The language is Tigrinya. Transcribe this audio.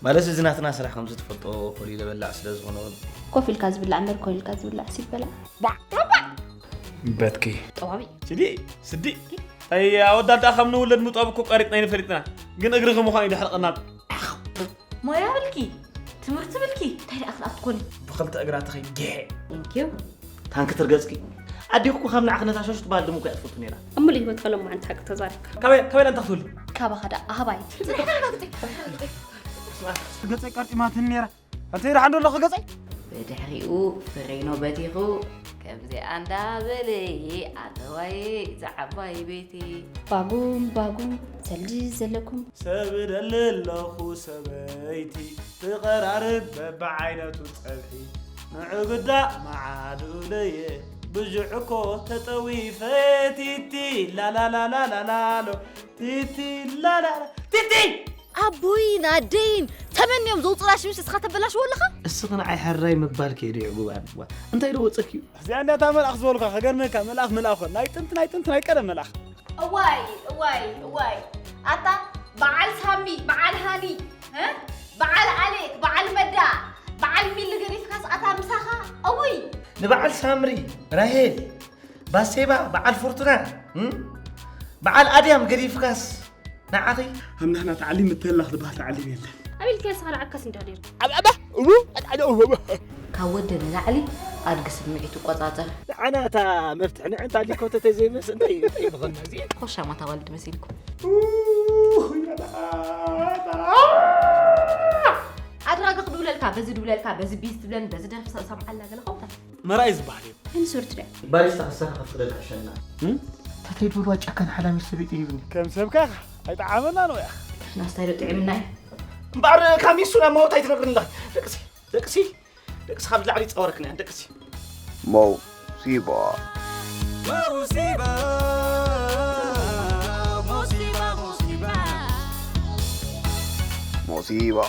ማለት እዚ ናትና ስራሕ ከምዚ ትፈልጦ ኮሊለ በላዕ ስለ ዝኾነ። ኮፍ ኢልካ ዝብላዕ እምበር ኮሊልካ ዝብላዕ ሲበላዕ። በትኪ። ጠዋቢ። ስዲ ስዲ ኣይ ኣወዳድኣ ከም ንውለድ ምጦብ እኮ ቀሪጥና ይንፈሊጥና ግን እግሪ ከምዃን ይድሕርቀና። ሞያ ብልኪ ትምህርቲ ብልኪ እንታይ ደኣ ክትኣት ኮኒ ብክልተ እግራ ተኸይጌ ቴንኪዩ ታንክ ትርገጽኪ ኣዲኹ ካብ ንዓኽ ነታ ሸሽ ትበሃል ድሙ እኮ እያ ትፈቱ ነይራ። ኣብ ሙሉእ ህይወት ከሎም መዓንቲ ሓቂ ተዛሪብካ። ካበይ ካበይ ኣንታ ክትውል ካባኻ ደኣ ኣህባይ። ገጸይ ቀርጢማትኒ ነይራ። ኣንተ ይርሓ እንዶ ኣለኹ ገጸይ። ብድሕሪኡ ፍሬኖ በቲኹ ከምዚኣ እንዳበለ ኣተዋየ ዝዓባይ ቤቲ ባጉም ባጉም ሰልዲ ዘለኩም ሰብ ደሊ ኣለኹ ሰበይቲ ትቐራርብ በብዓይነቱ ጸብሒ ንዕብዳ መዓዱለየ ብዥዕ እኮ ተጠዊፈ ቲቲ ላላላላላሎ ቲቲ ላላላ ቲቲ ኣቦይን ኣደይን ተመንዮም ዘውፅላ ሽምሽ እስኻ ተበላሽዎ ኣለኻ። እስኺ ንዓይ ሕራይ ምባል ከይዱ ይዕጉብ ኣድዋ እንታይ ዶ ወፀኪ እዩ እዚኣ እንዳ እታ መልኣኽ ዝበልኳ ከገርመካ መልኣኽ መልኣኽ ኮን ናይ ጥንቲ ናይ ጥንቲ ናይ ቀደም መልኣኽ እዋይ እዋይ እዋይ ኣታ በዓል ሳሚ በዓል ሃኒ እ? በዓል ኣሌክ በዓል መዳ በዓል ሚሊ ገዲፍካስ ኣታ ምሳኻ እውይ ንበዓል ሳምሪ ራሄል ባሴባ በዓል ፎርቱና እም? በዓል ኣድያም ገዲፍካስ ንዓኺ ሃምናህና ተዓሊም እተላኽ ዝበሃል ተዓሊም የለን ኣቤልካ የስኻ ንዓካስ እንዳደር ዓብዓባ እቡ ኣድዓደ እቡ ካብ ወዲ ንላዕሊ ኣድጊ ስምዒት ይቆፃፀር ንዓና እታ መፍትሒ ንዕንታ ሊኮተተ ዘይመስ እንታይ እንታይ ምኾንና እዚ ኮሻማ ታዋልድ መሲልኩም ኣድራጊ ክድውለልካ በዚ ድውለልካ በዚ ቢዝ ትብለን በዚ ደርፊ ሰምዓልና ገለ ከምታት መርኣይ ዝበሃል እዩ ኢንሱርት ደ ባሪስታ ክሳኻ ከፍቅደልካ ሸና ተተይ ድብልዋ ጨካን ሓላሚት ሰበይቲ ይብኒ ከም ሰብካ ኣይጠዓመና ነው ያ ናስታይ ዶ ጥዕምና እዩ እምበኣር ካብ ሚሱ ናብ መወት ኣይትነግርኒ ኣለኺ ደቅሲ ደቅሲ ደቅሲ ካብ ላዕሊ ይፃወረክና እየን ደቅሲ ሞሲባ ሞሲባ